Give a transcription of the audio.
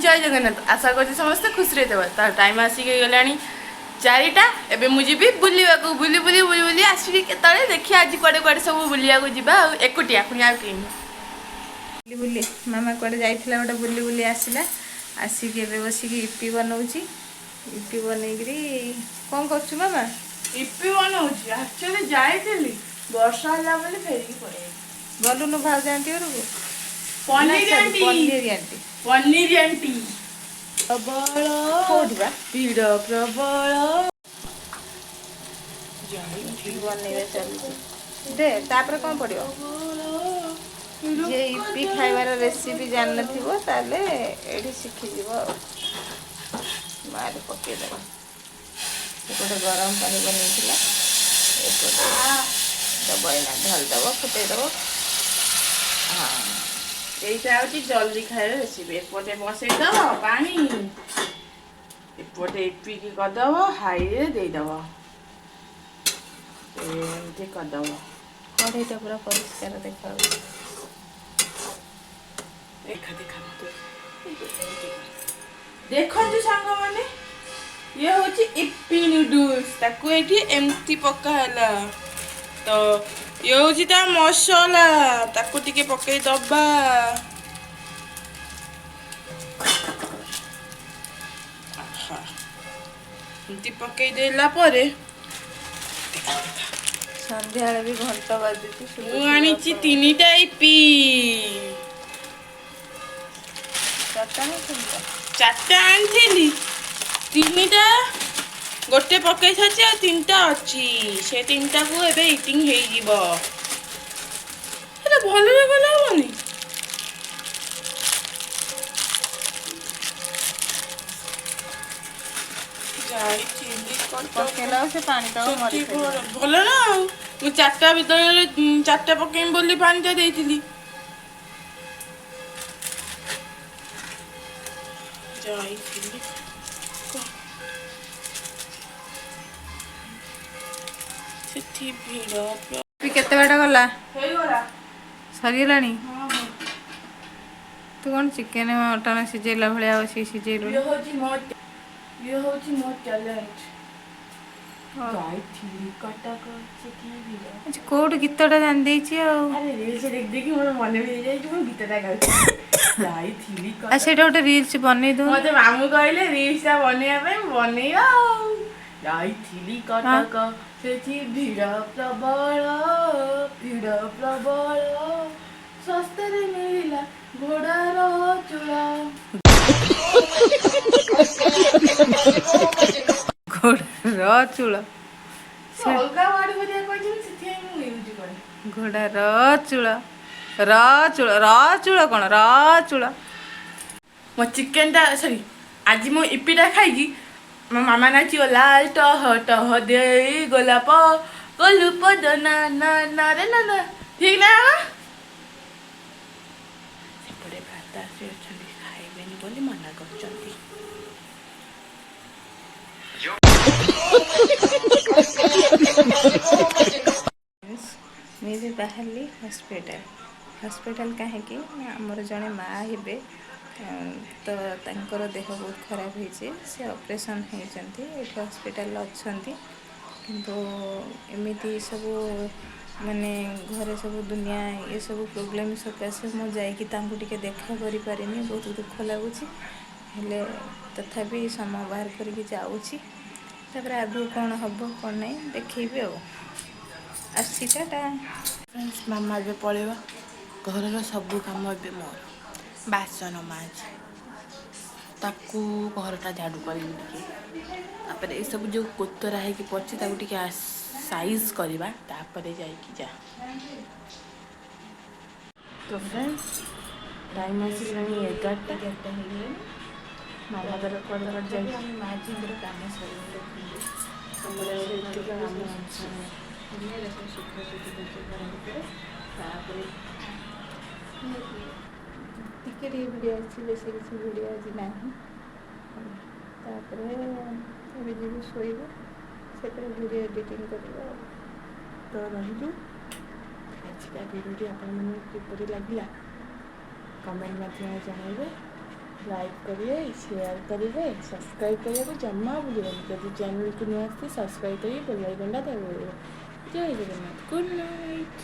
ଜୟ ଜଗନ୍ନାଥ। ଆଶା କରୁଛି ସମସ୍ତେ ଖୁସିରେ ଥିବେ। ତାର ଟାଇମ୍ ଆସିକି ହେଇଗଲାଣି 4ଟା। ଏବେ ମୁଁ ଯିବି ବୁଲିବାକୁ। ବୁଲି ବୁଲି ବୁଲି ବୁଲି ଆସିବି କେତେବେଳେ ଦେଖିବା। ଆଜି କୁଆଡ଼େ କୁଆଡ଼େ ସବୁ ବୁଲିବାକୁ ଯିବା ଆଉ ଏକୁଟିଆ ପୁଣି ଆଉ କେହି ନୁହଁ। ବୁଲି ବୁଲି ମାମା କୁଆଡ଼େ ଯାଇଥିଲା ଗୋଟେ, ବୁଲି ବୁଲି ଆସିଲା। ଆସିକି ଏବେ ବସିକି ଇପି ବନଉଛି। ଇପି ବନେଇକିରି କ'ଣ କରୁଛୁ ମାମା? ଇପି ବନଉଛି। ଆକ୍ଚୁଆଲି ଯାଇଥିଲି, ବର୍ଷା ହେଲା ବୋଲି ଫେରିକି ପଳେଇ। ଗଲୁନୁ ଭାଉଜ ଆଣ୍ଟି ଘରକୁ? ପନିର ଆଣ୍ଟି। ପନିର ଆଣ୍ଟି। ପନିର ଆଣ୍ଟି ପ୍ରବଳ। କୋଉଠି ବା? ଭିଡ଼ ପ୍ରବଳ। ଇପି ବନେଇବା ଚାଲିଛି ଦେ। ତାପରେ କ'ଣ ପଡ଼ିବ? ଯିଏ ଇପି ଖାଇବାର ରେସିପି ଜାଣିନଥିବ, ତାହେଲେ ଏଇଠି ଶିଖିଯିବ। ଆଉ ମାରେ ପକେଇଦେବ। ସେପଟେ ଗରମ ପାଣି ବନେଇଥିଲା, ଏପଟେ ଦବ। ଏଇନା ଢାଳିଦବ, ଫୁଟେଇଦବ। ହଁ। ଏଇଟା ହଉଛି ଜଲ୍ଦି ଖାଇବା ରେସିପି। ଏପଟେ ବସେଇଦବ ପାଣି, ଏପଟେ ଇପିକି କରିଦବ, ହାଇରେ ଦେଇଦବ, ଏମିତି କରିଦବ। କଢ଼େଇଟା ପୁରା ପରିଷ୍କାର ଦେଖାଯାଉଛି। ଦେଖା ଦେଖା ମତେ। ଦେଖନ୍ତୁ ସାଙ୍ଗମାନେ, ଇଏ ହଉଛି ଇପି ନୁଡୁଲ୍ସ। ତାକୁ ଏଇଠି ଏମିତି ପକା ହେଲା। ତ ଇଏ ହଉଛି ତା ମସଲା, ତାକୁ ଟିକେ ପକେଇ ଦବା। ଆହା। ଏମିତି ପକେଇ ଦେଲା ପରେ ସନ୍ଧ୍ୟାବେଳେ ବି ଘଣ୍ଟ ବାଜୁଛି। ମୁଁ ଶୁଭୁଥିବ ଆଣିଛି ଆପଣଙ୍କୁ। ତିନିଟା ଇପି। ଚାରିଟା ନା ତିନିଟା? ଚାରିଟା ଆଣିଥିଲି, ତିନିଟା, ଗୋଟେ ପକେଇ ସାରିଛି ଆଉ ତିନିଟା ଅଛି। ସେ ତିନିଟାକୁ ଏବେ ଇଟିଂ ହେଇଯିବ। ସେଟା ଭଲରେ କଲେ ହବନି। ଯାଇଥିଲି କଟକ। ପକେଇଲା ଆଉ ସେ ପାଣି ତକ ମରି। ସେଠି ଭଲ ଭଲ ନା। ଆଉ ମୁଁ ଚାରିଟା ଭିତରେ ଚାରିଟା ପକେଇବି ବୋଲି ପାଣିଟା ଦେଇଥିଲି। ଯାଇଥିଲି ସେଠି ଭିଡ଼ ଇପି କେତେ ବାଟ ଗଲା? ହେଇଗଲା। ସରିଗଲାଣି? ହଁ। ତୁ କ'ଣ ଚିକେନ ମଟନ ସିଝେଇଲା ଭଳିଆ ବସିକି ସିଝେଇଲୁ? ଇଏ ହଉଛି ମୋ ଟ୍ୟାଲେଣ୍ଟ। ଯାଇଥିଲି କଟକ, ସେଠି ଭିଡ଼। ଆଚ୍ଛା, କୋଉଠି ଗୀତଟା ଜାଣିଦେଇଛି ଆଉ। ଆରେ, ରିଲ୍ସ ଦେଖି ଦେଖି ମୋର ମନେ ବି ହେଇଯାଇଛି। ମୁଁ ଗୀତଟା ଗାଉଛି, ଯାଇଥିଲି ଆଉ କଟକ। ସେଇଟା ଗୋଟେ ରିଲ୍ସ ବନେଇ ଦଉ। ମତେ ମାମୁଁ କହିଲେ ରିଲ୍ସ ଟା ବନେଇବା ପାଇଁ, ବନେଇବା। ଆଉ ଯାଇଥିଲି କଟକ, ସେଠି ଭିଡ଼ ପ୍ରବଳ, ଭିଡ଼ ପ୍ରବଳ, ଶସ୍ତାରେ ମିଳିଲା ଘୋଡ଼ାର ଚୂଳ। ଘୋଡ଼ାର ଚୂଳ। ଅଲଗା ୱାର୍ଡ ଭଳିଆ କହିଛନ୍ତି, ସେଥିପାଇଁ ମୁଁ ୟୁଜ୍ କରେ। ଘୋଡ଼ାର ଚୂଳ, ର ଚୂଳ, ର ଚୂଳ, କ'ଣ ର ଚୂଳ। ମୋ ଚିକେନଟା, ସରି, ଆଜି ମୁଁ ଇପିଟା ଖାଇକି ମୋ ମାମା ନାଚିବ, ଲାଲ ଟହ ଟହ ଦେଇ ଗୋଲାପ ଗୋଲୁ ପଦ ନା ନା ନା ରେ ନା ନା। ଠିକ ନା ମାମା? ସେପଟେ ଭ୍ରାତାଶ୍ରୀ ଅଛନ୍ତି, ଖାଇବେନି ବୋଲି ମନା କରୁଛନ୍ତି। ମୁଁ ଏବେ ବାହାରିଲି ହସ୍ପିଟାଲ। ହସ୍ପିଟାଲ କାହିଁକି ନା ଆମର ଜଣେ ମା ହେବେ, ତ ତାଙ୍କର ଦେହ ବହୁତ ଖରାପ ହେଇଛି। ସେ ଅପରେସନ୍ ହେଇଛନ୍ତି, ଏଠି ହସ୍ପିଟାଲରେ ଅଛନ୍ତି। କିନ୍ତୁ ଏମିତି ସବୁ ମାନେ ଘରେ ସବୁ ଦୁନିଆ ଏସବୁ ପ୍ରୋବ୍ଲେମ୍ ସକାଶେ ମୁଁ ଯାଇକି ତାଙ୍କୁ ଟିକେ ଦେଖା କରିପାରିନି। ବହୁତ ଦୁଃଖ ଲାଗୁଛି, ହେଲେ ତଥାପି ସମୟ ବାହାର କରିକି ଯାଉଛି। ତାପରେ ଆଗକୁ କ'ଣ ହେବ କ'ଣ ନାହିଁ ଦେଖେଇବି। ଆଉ ଆସୁଛି, ଟାଟା। ଫ୍ରେଣ୍ଡସ୍, ମାମା ଏବେ ପଳେଇବ। ଘରର ସବୁ କାମ ଏବେ ମୋର। ବାସନ ମାଜ, ତାକୁ ଘରଟା ଝାଡ଼ୁ କରିବି ଟିକେ, ତାପରେ ଏସବୁ ଯେଉଁ କୋତରା ହେଇକି ପଡ଼ିଛି ତାକୁ ଟିକେ ସାଇଜ୍ କରିବା, ତାପରେ ଯାଇକି ଯା। ତ ଫ୍ରେଣ୍ଡସ୍, ଟାଇମ୍ ଆସିଲାଣି 11ଟା। 11ଟା ହେଇଗଲାଣି। ମାମା ତାର କୁଆଡ଼େ କୁଆଡ଼େ ଯାଇଛି। ଆମେ ମା ଝିଅଙ୍କର କାମ ସରିନି, ଦେଖନ୍ତୁ। ଆମର ଆଉ ଏତିକି କାମ ଅଛି। ଏରା ସବୁ ଶୁଖା ଶୁଖି କରୁଛି ଘର ଭିତରେ। ତାପରେ ଟିକେ ଟିକେ ଭିଡ଼ିଓ ଅଛି, ବେଶୀ କିଛି ଭିଡ଼ିଓ ଆଜି ନାହିଁ। ତାପରେ ଏବେ ଯିବୁ ଶୋଇବୁ, ସେପରେ ଭିଡ଼ିଓ ଏଡ଼ିଟିଂ କରିବୁ ଆଉ। ତ ରହିଲୁ। ଆଜିକା ଭିଡ଼ିଓଟି ଆପଣମାନଙ୍କୁ କିପରି ଲାଗିଲା, କମେଣ୍ଟ ମାଧ୍ୟମରେ ଜଣାଇବେ। ଲାଇକ୍ କରିବେ, ସେୟାର କରିବେ, ସବସ୍କ୍ରାଇବ୍ କରିବାକୁ ଜମା ଭୁଲିବେନି। ଯଦି ଚ୍ୟାନେଲକୁ ନୂଆ ଆସିଛି, ସବସ୍କ୍ରାଇବ୍ କରି ବେଲ୍ ଆଇକନ୍ଟା ଦବାଇଦେବେ। ଜୟ ଜଗନ୍ନାଥ, ଗୁଡ୍ ନାଇଟ୍।